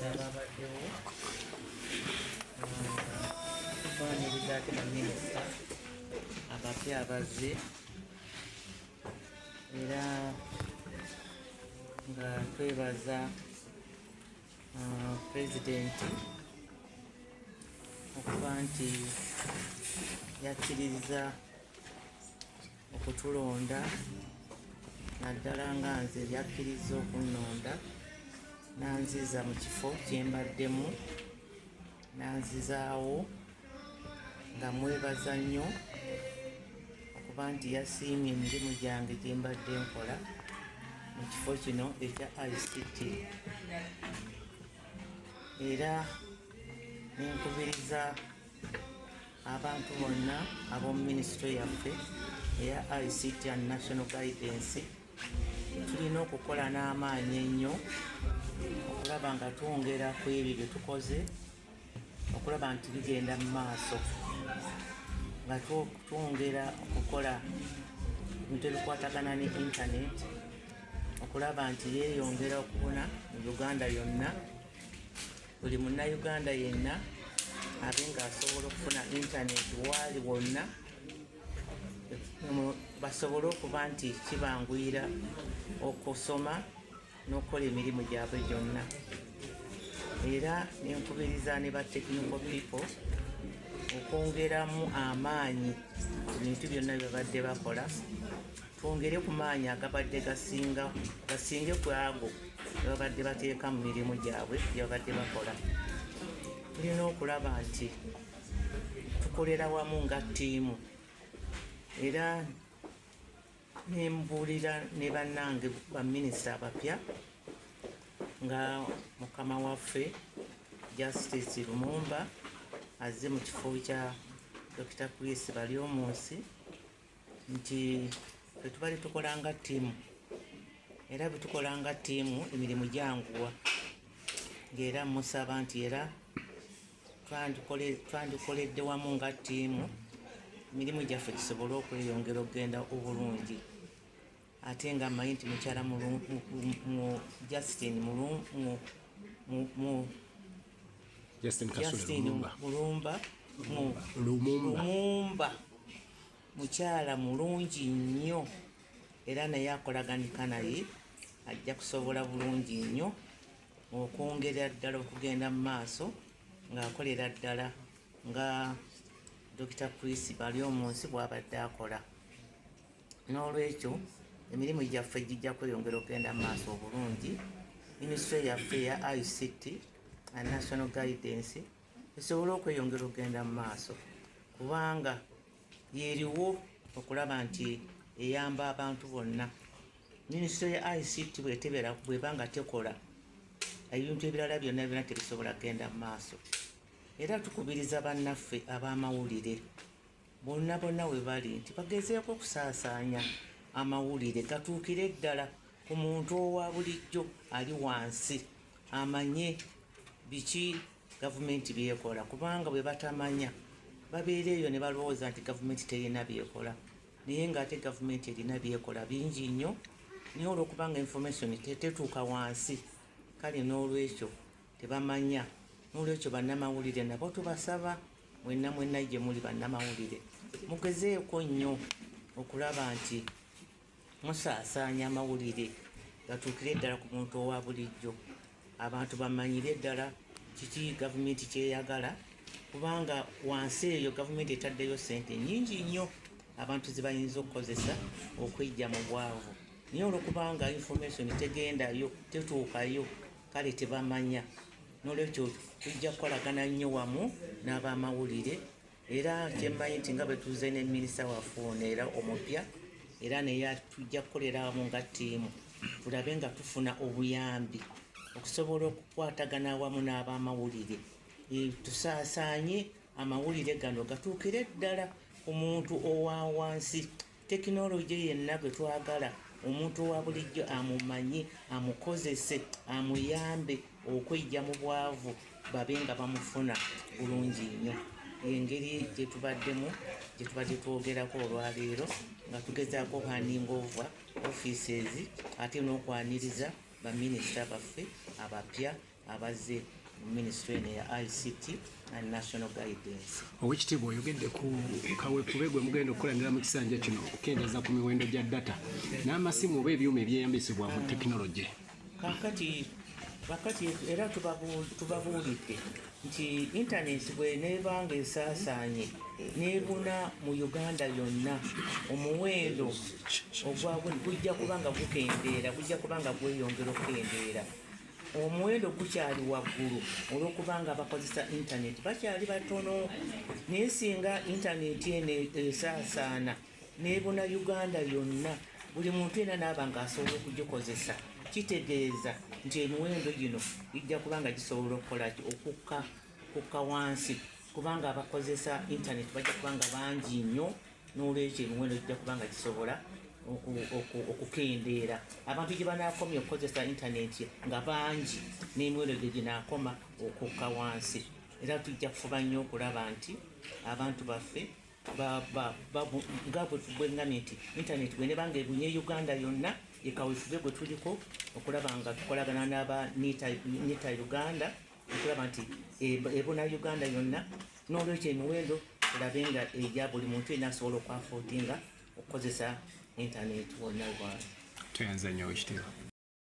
Baminisita ababaddewo, twaniriza ate baminisita abapya abazze, era nga twebaza pulezidenti okuba nti yakkiriza okutulonda, naddala nga nze yakkiriza okunnonda nanziza mu kifo kyembaddemu, nanzizaawo, nga mwebaza nnyo okuba nti yasiimye emirimu gyange gye mbadde nkola mu kifo kino ekya ICT. Era nenkubiriza abantu bonna ab'omu minisitule yaffe eya ICT and National Guidance, tulina okukola n'amaanyi ennyo okulaba nga twongera ku ebyo bye tukoze, okulaba nti bigenda mu maaso, nga twongera okukola ebintu ebikwatagana ne internet, okulaba nti yeeyongera okubuna mu Uganda yonna, buli Munnayuganda yenna abe ng'asobola okufuna internet waali wonna, basobole okuba nti kibanguyira okusoma n'okukola emirimu gyabwe gyonna. Era nenkubiriza ne ba technical people okwongeramu amaanyi ku bintu byonna bye babadde bakola, twongere ku maanyi agabadde gasinga, gasinge ku ago babadde bateeka mu mirimu gyabwe gye babadde bakola. Tulina okulaba nti tukolera wamu nga ttiimu. Era nembuulira ne bannange baminisita abapya nga mukama waffe Justice Lumumba azze mu kifo kya Dr. Chris Baryomunsi, nti ffe tubadde tukola nga ttiimu, era bwe tukola nga ttiimu emirimu gyanguwa, ng'era musaba nti era twandikoledde wamu nga ttiimu, emirimu gyaffe gisobole okweyongera okugenda obulungi. Ate nga mmanyi nti mukyala Justin Justin Kasule Justin Lumumba. Mulumba Lumumba. Lumumba mukyala mulungi nnyo, era naye akolaganika naye ajja kusobola bulungi nnyo okwongera ddala okugenda mu maaso ng'akolera ddala nga Dr. Chris Baryomunsi bw'abadde akola. N'olwekyo emirimu gyaffe gijja kweyongera okugenda mu maaso obulungi, minisitule yaffe eya ICT and National Guidance esobole okweyongera okugenda mu maaso, kubanga yeriwo okulaba nti eyamba abantu bonna. Minisitule ya ICT bwetebera, bweba nga tekola, ebintu ebirala byonna byonna tebisobola kugenda mu maaso. Era tukubiriza bannaffe ab'amawulire bonna bonna we bali nti bagezeeko okusaasaanya amawulire gatuukire ddala ku muntu owa bulijjo ali wansi, amanye biki gavumenti byekola, kubanga bwe batamanya babeera eyo ne balowooza nti gavumenti terina byekola, naye ng'ate gavumenti erina byekola bingi nnyo, naye olwokubanga information tetuuka wansi, kale n'olwekyo tebamanya. N'olwekyo bannamawulire nabo tubasaba mwenna mwenna gye muli bannamawulire, mugezeeko nnyo okulaba nti musaasaanya amawulire gatuukire ddala ku muntu owa bulijjo, abantu bamanyire ddala kiki gavumenti kyeyagala, kubanga wansi eyo gavumenti etaddeyo sente nyingi nnyo abantu ze bayinza okukozesa okwejja mu bwavu, naye olwokubanga information tegendayo, tetuukayo, kale tebamanya. N'olwekyo tujja kukolagana nnyo wamu n'abamawulire. Era kyemmanyi nti nga bwe tuze ne minisita waffe ono era omupya, era naye tujja kukolera wamu nga ttiimu, tulabe nga tufuna obuyambi okusobola okukwatagana awamu n'abamawulire, tusaasaanye amawulire gano gatuukire ddala ku muntu owa wansi. Tekinologi yenna gwe twagala omuntu owa bulijjo amumanye, amukozese, amuyambe okwejja mu bwavu, babe nga bamufuna bulungi nnyo. Engeri gyetubaddemu, gyetubadde twogerako olwaleero, nga tugezaako handing over offices ate n'okwaniriza baminisita baffe. Abapya abazze mu minisitule eno eya ICT and National Guidance. Owekitiibwa, oyogedde ku kaweefube gwe mugenda okukolanira mu kisanja kino okukendeeza ku miwendo gya data n'amasimu oba ebyuma ebyeyambisibwa mu tekinologi. Kakati era tubabuulidde nti intaneti bweneebanga esaasaanye n'ebuna mu Uganda yonna, omuwendo ogwa gujja kuba nga gukendeera, gujja kuba nga gweyongera okukendeera. Omuwendo gukyali waggulu olw'okubanga abakozesa intaneti bakyali batono, naye singa intaneti eno esaasaana n'ebuna Uganda yonna, buli muntu yenna naaba nga asobola okugikozesa, kitegeeza nti emiwendo gino gijja kuba nga gisobola okukola okukka kukka wansi, kubanga abakozesa intaneti bajja kuba nga bangi nnyo. N'olwekyo emiwendo gijja kuba nga gisobola okukendeera. Abantu gye banaakomya okukozesa intaneti nga bangi, n'emiwendo gye ginaakoma okukka wansi. Era tujja kufuba nnyo okulaba nti abantu baffe nga bwe nti intaneti bwenebanga ebunye Uganda yonna, ekawefube gwe tuliko okulaba nga tukolagana n'aba NITA Uganda okulaba nti ebuna Uganda yonna. N'olwekyo emiwendo tulabe nga eja buli muntu yenna asobola okwaffordinga okukozesa intaneti wonna waali. Tweyanza nnyo, Owekitiibwa.